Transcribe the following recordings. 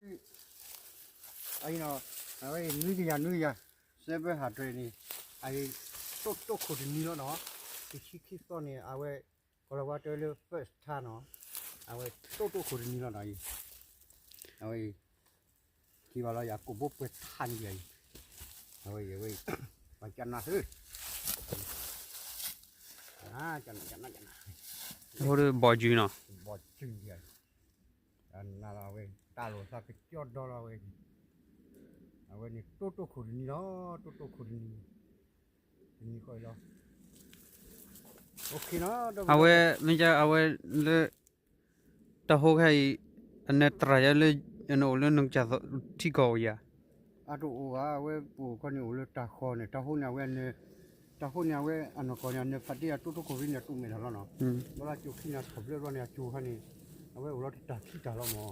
အံၤနီၤ, အဝဲနွံကယၤနွံကယၤ, စဲဘၢဟးတြဲၤန့ၣ်, အအံၤ တိၣ်တိၣ်ခိၣ်တနံၤလီၤနီၤ, တဆံခံသီန့ၣ် အဝဲ ကီၤလၤဝါတဲလၢ first time နီၤ, အဝဲတိၣ်တိၣ်ခိၣ်တနံၤလီၤနီၤအံၤ, အဝဲ ထံၣ်ဘၣ်လီၤ ယၤကိာ်ဘိပှဲၤထးန့ၣ်ယၤအံၤ, အဝဲအံၤ အဝဲ ပှၤကနၣ်သ့, ကနၣ်ကနၣ်ကနၣ်, အဃိဒီးဘီၣ်စုနီၤ, ဘီၣ်စုယၤအံၤ, နၤလီၤအဝဲ တၢ်လိာ်သးကကၠီဒီလီၤအဝဲ, အဝဲန့ၣ်တိၣ်တိၣ်ခိၣ်တနံၤလီၤ, တိၣ်တိၣ်ခိၣ်တနံၤ, တနံၤဃီအံၤလီၤ, အဝဲ မ့ၢ်က အဝဲလၢ တၢ်ဟိခဲအံၤ အနၢတြၢ်ယၤလၢ နအိၣ်လၢနကစၢ်ထံကီၢ်ဧိၤယၤ, အတအိၣ်ဘၣ် အဝဲပအိၣ်ခီန့ၣ်အိၣ်လၢတၢ်ဃီန့ၣ် တၢ်ဟိန့ၣ် အဝဲ တၢ်ဟိန့ၣ် အဝဲအနီၢ်ကီၢ်န့ၣ် အနၢဖးတ့ၢ်အတိၣ်တိၣ်ခိၣ်ဝံၤန့ၣ် အတိၣ်မဲာ်တၢ်လီၤနီၤ, ဘျီလၢကၠိခံန့ၣ် ထီၣ်ဘျၢဘျီန့ၣ် အကၠိခါန့ၣ် အဝဲအိၣ်လီၤတတၢ်ခံတၢ်လီၤမး,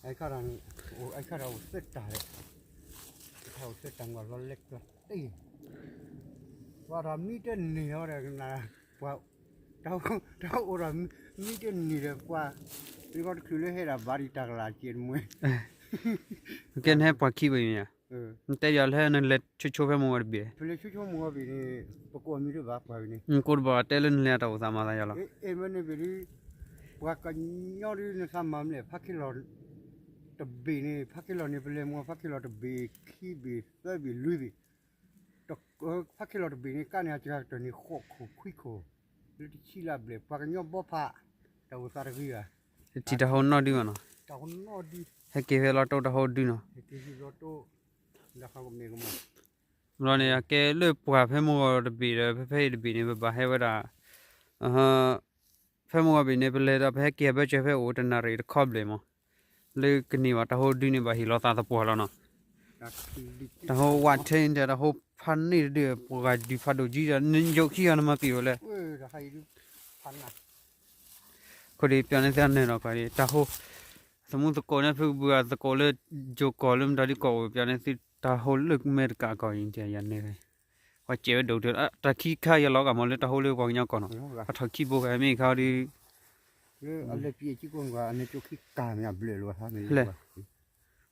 အခါတၢ်န့ၣ် အခါတၢ်အိၣ်သၢတၢ်လဲၣ်, အခါအိၣ်သၢတၢ်မးလီၤလဲၤကျီၢ်တ့ၢ် ပှၤထီၣ်မံတန့ၢ်ဟီဒီး ပှၤ တၢ်အိၣ်ဒီးမံတန့ၢ်ဒီးပှၤ မ့ၢ်ကီတချုးလၢဟဲဒၣ်ဘၣ်ဒံးတၢ်ကလၤစဲးတမှဲ, ကဲနဟဲပှၤခံဘၣ်အံၤမ့ၢ်ဧါ, နတဲယၤလၢနလဲၤဆိဆိဖဲမုၢ်ဂီၤတဘ့ၣ်, ပလဲၤဆိဆိမုၢ်ဂီၤဘ့ၣ်န့ၣ် ပကိးမံၤတဘၣ်ပှၤဘ့ၣ်န့ၣ်, ကိးတဘၣ်တဲလၢနလဲၤအတၢ်အိၣ်သးမၤသးယၤလီၤ, အဲၣ်မ့ၢ်န့ၣ်ဘ့ၣ်ဒ် ပှၤကညီဒ်နသးမၤမလဲၣ် ဖးခ့လီၤ တဘ့ၣ်န့ၣ် ဖးခ့လီၤန့ၣ် ပလဲၤမုၢ်ဂီၤဖးခ့လီၤတဘ့ၣ် ခံဘ့ၣ် သၢဘ့ၣ် လွံၢ်ဘ့ၣ် ဖးခ့လီၤတဘ့ၣ်န့ၣ် ကၣ်န့ၣ် အစှၤကတၢၢ်န့ၣ် ဃိးခိၣ်ခွံခိၣ်, လၢတဆံလၢအဘျဲၣ် ပှၤကညီဘီဖး တၢ်အိၣ်သးတဂ့ၤဘၣ်, ထံၣ်တၢ်ဟိနီၣ်ဒုမးနီၤ, တၢ်ဟိနီၣ်ဒု, ဟဲက့ၤဖဲလီၤတိၢ်တၢ်ဟိဒုနီၤ, ဟဲက့ၤဖဲလီၤတိၢ်, ဘျီန့ၣ် အကဲလၢပှၤဖဲမုၢ်ဂီၤတဘ့ၣ်ဒီး ဖဲဖဲအံၤတဘ့ၣ်န့ၣ် ပဘၣ်ဟဲဝဲဒၣ် ဖဲမုၢ်ဂီၤဘ့ၣ်န့ၣ် ပလဲၤဒီးပဟဲက့ၤအဘၢၣ်စၢၤဖဲအိၣ်တနၣ်ရံၣ်တခီဘျဲၣ်မး, လၢကန့ၢ်ဘၣ်တၢ်ဟိဒုန့ၣ် ဘၣ်ဟ့ၣ်လီၤသးသပှၢ်လီၤနီၤ, တၢ်ဟိဝးထဲန့ၣ်ဒီး တၢ်ဟိဖးန့ၢ်တဒု ပှၤဂၤဒုးဖးဒိၣ်ကံဒီး နယိးခံဂၤနမၤပံာ်ဝဲလဲၣ်, အဃိဒီးပျီန့ၣ်သ့ၣ်အနၢၤနီၤ တၢ်ဟိ သမူသကိးန့ၣ် ဖုကဘုးအသကိးလၢ ယိၤကီၢ်လၢမတၤဒ်ကီၢ်အိၣ် ပျီန့ၣ်သ့ၣ် တၢ်ဟိလၢမဲတကးကီၢ်အံၤ ယၤန့ၣ် ပှၤစဲးဝဲဒိၣ်ကတၢၢ် တၢ်ခံခါယလီၤဂာ်မးလၢတၢ်ဟိလၢပှၤကညီကီၢ်နီၤ ပှၤထီၣ်ခံဘိဂၤမ့ၢ်ခါဒီး လၢ လၢအလဲၤ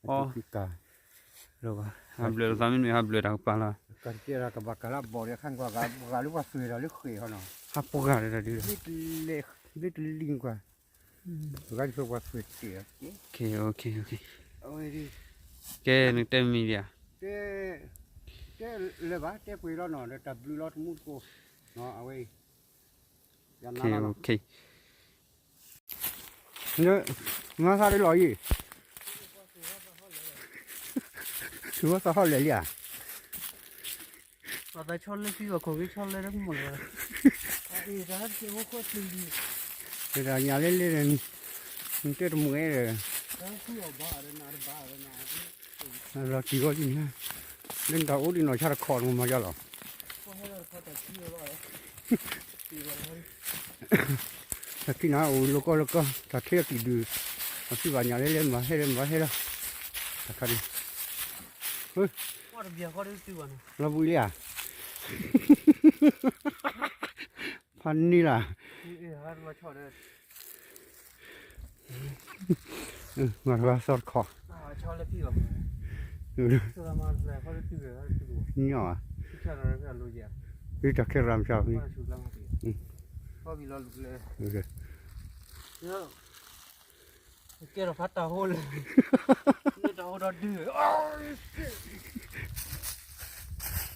ပံးအကံကိးမး အနၢၤကၠိခံကၤမ့ၢ်အဘျၢၣ်လီၤ ဟဲလဲၣ် အီ ဟးဘျၢၣ်လီၤသးမ့မ့ၢ်ဟးဘျၢၣ်တၢ်ကပၤလီၤ ကဘၣ်ကလးဘီၣ်ဒီးခါကွၢ်ဂၤ ပှၤဂၤလၢပှၤသွဲၣ်ဒီးလၢဃဲၣ်ဟီနီၤ ဟးပှၤဂၤဒီးတၢ်ဒု လၢတလံၤကွၢ် ပှၤဂၤဒ်သိးပှၤသွဲၣ်တ့ၢ် ကဲ နတဲမံၤဒံးဧါ တဲလၢၤဘၣ် တဲပှဲၤလီၤနီၤ ဒီးတၢ်ဘျုးလီၤတမူတကိး အဝဲအံၤ မၤသးဒ်လီၤယံၤ သုဝဲသးဟီၣ်လဲၣ်လံဧါ ပှၤသးဆီလၢခံဘၣ်ခိၣ်က့ၤဆီလၢတမ့ၢ်လၢၤဘၣ် တဒၣ်ညါလဲၣ်လဲၣ်ဒီး နတဲတမုာ်အဲၣ်ဒီး လီၤတံၢ်ဂီၢ်လံန့ၣ် လၢနတၢ်အိၣ်ဒံးနီၢ် ဆါတခီၣ်နမၤယါလီၤ တၢ်ခံနၤအိၣ်လၢကီၢ်လၢကီၢ် တၢ်ထံၣ်အကံၣ်ဒုး အထံၣ်ဘၣ်ညါလဲၣ်လဲၣ် မၤဟဲလဲၣ် မၤဟဲလီၤ တၢ်ခါဒုး လီၤဘှံးလံဧါ ဖးန့ၢ်လၢ် မၤတဘၣ်သီတခီ ညီဧါ တၢ်ခဲရၤမစၢ်ဖံ ကဲထီၣ်ဖးတၢ်ဟိလၢ တၢ်ဟိဒီဒု